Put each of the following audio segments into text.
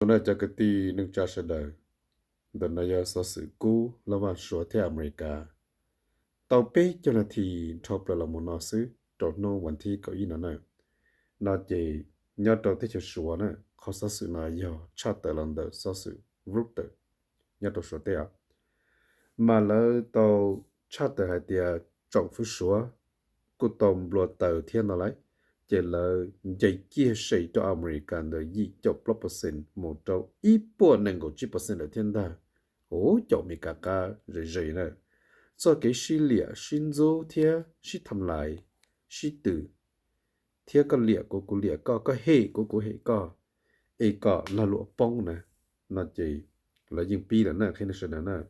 Ua no cov kwv tij neej tsa sawv daws, ntawm no yog xov xwm kub lab vaj Suav thiab Amelikas tau peb caug nas this dhau plaws los mus no xwb rau hnub vas thib kaum ib no na. No ces nyob rau teb chaws Suav na, qhov xov xwm no yog tshaj tawm los ntawm xov xwm Reuters nyob rau Suav teb os. Mas lawv tau tshaj tawm hais tias tsoom fwv Suav kuj tau nplua taws thiab no lawm, ces lawv nce kiag se rau Amelikas ntawm yim caum plaub percent mus rau ib puas nees nkaum tsib percent lawm thiab ntag. Ua caum Amelikas qab ze ze na. Txoj kev sib liam sib ntxub thiab sib tham lais, sib tw, thiab koj liam kuv, kuv liam koj, koj hem kuv, kuv hem koj, es kom lag luam poob na, no ces lawv yeej pib lawm na, qhia nej sawv daws na.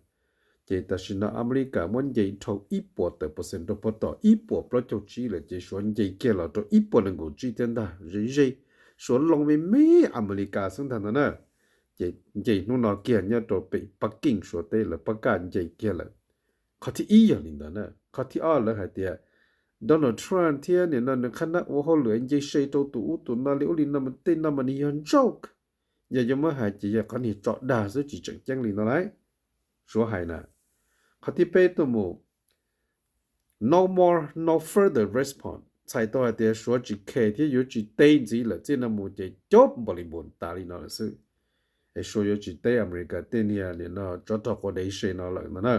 Ces tam sim no Amelikas muab nce dhau ib puas tawm percent rau puag tom ib puas plaub caug tsib lawm, ces Suav nce kiag los rau ib puas nees nkaum tsib thiab ntag. Ze ze, Suav loo me me Amelikas xwb ntag ntag na. Ces nce hnub no kiag nyob rau pem Pab Keej Suav teb lawv pab kaj nce kiag lawm. Qhov thib ib yog li ntawd na. Qhov thib ob lawv hais tias Donald Trump thiab nim no nws qhab nab ua hauj lwm nce se rau tus ub tus no li ub li no, tej no mas nws yog joke. Yog yuav muab hais ces yog qhov niag tso dag xwb tsis tseem ceeb li no lauj, Suav hais na. Qhov thib peb tuaj mus, no more, no further response, txhais tau hais tias Suav tsis khe thiab yuav tsis teb ntxiv lawm, txij no mus ces cov npaus li npus tas li no lawm xwb. Es Suav yuav tsis teb Amelikas tej niag nim no tsov rog quav dev se no lawm no na.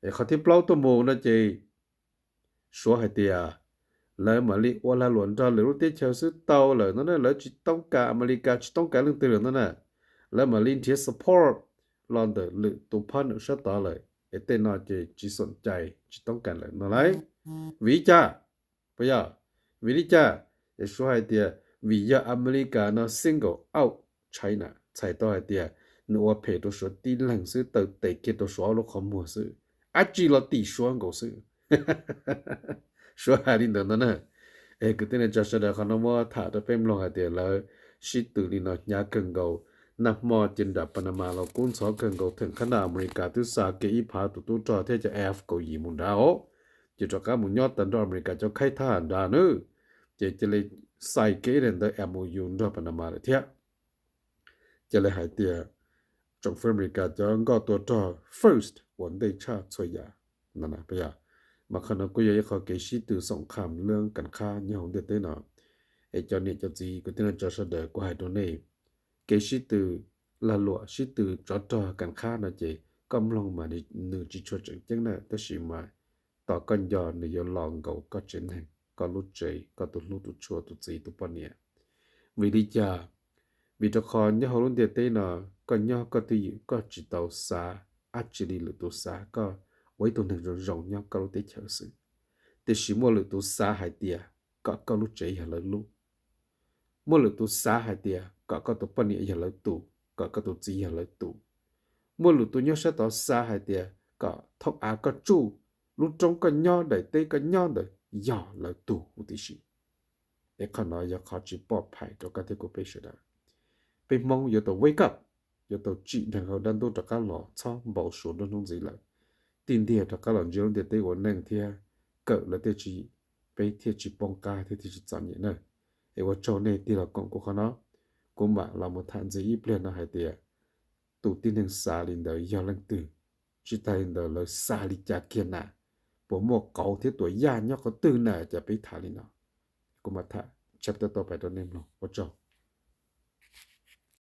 Es qhov thib plaub tuaj mus no ces Suav hais tias lawv mam li ua lag luam nrog lwm lub teb chaws xwb tau lawm no na, lawv tsis toob kas, Amelikas tsis toob kas leej twg lawm no na. Lawv mam li nrhiav support los ntawm lwm tus partner sab tod lawm, es tej no ces tsis xoom cai tsis toob kas lawm no lauj. Vim li cas? Puas yog? Vim li cas? Es Suav hais tias vim yog Amelikas no single out China, txhais tau hais tias nws ua phem rau Suav tib leeg xwb, taw tes kiag rau Suav ob lub qhov muag xwb, dab tsi los tim Suav nkaus xwb. Suav hais li ntawd no na. Es kwv tij neej tsa sawv daws, qhov no muab tham rau peb mloog hais tias lawv sib tw li no hnyav kawg nkaus. Nag hmo ces nram Panama los kub ntxhov kawg nkaus, theem qhab nab Amelikas twb xa kiag ib phav tus tub rog thiab cov F kaum yim mus nrad os. Ces rov qab mus nyob tag nrho Amelikas cov khaib thab nrad nawb. Ces cia li xais kiag ib daim ntawv M O U nrog Panama lawm thiab. Cia li hais tias tsoom fwv Amelikas cov nkoj tua rog first ua ntej tshaj txhua yam no. Mas qhov no kuj yog ib qho kev sib tw xoom kham lab kas khab nyob hauv ntiaj teb no. Es cov niam cov txiv kwv tij neej tsa sawv daws, kuv hais rau nej, kev sib tw lag luam sib tw tsov rog kas khab no ces koj mloog mas nws tsis tshua tseem ceeb na, tab sis mas tos koj nco nws yuav los nkaus koj tsev neeg, koj lub tsev, koj tus hlub tus tshua, tus txiv tus poj niam. Vim li cas? Vim rau qhov nyob hauv lub ntiaj teb no, koj nyob koj twj ywm, koj tsis tau xav dab tsi li lwm tus xav koj ua ib tug neeg zoo zoo nyob koj lub teb chaws xwb. Tiam sis muaj lwm tus xav hais tias kom koj lub tsev yog lawv lub. Muaj lwm tus xav hais tias kom koj tus poj niam yog lawv tus, kom koj tus txiv yog lawv tus. Muaj lwm tus nyob sab tod xav hais tias kom thoob av koj tsuj, lub roob koj nyob, daim teb koj nyob ntawd yog lawv tus huv tib si. Es qhov no yog qhov tsis pov phais rau koj thiab kuv peb sawv daws. Peb Hmoob yuav tau wake up, yuav tau tsim dheev hauv dab ntub rov qab los, txhob npau suav nruab hnub ntxiv lawm. Tig ntiag rov qab los ntsia lub ntiaj teb ua neej thiab kawm lawv tej tswv yim, peb thiaj tsis poob qab thiab thiaj tsis txom nyem na. Es ua tsaug nej tig los koom kuv qhov no. Kuv mam los mus tham ntxiv ib pliag no hais tias tus tib neeg xav li ntawd yog leej twg, tsis tas li ntawd lawv xav li cas kiag na, puas muaj qauv thiab tuam yaj nyob qhov twg na, cas peb tham li no. Kuv mam tham chapter tau pais rau nej mloog, ua tsaug.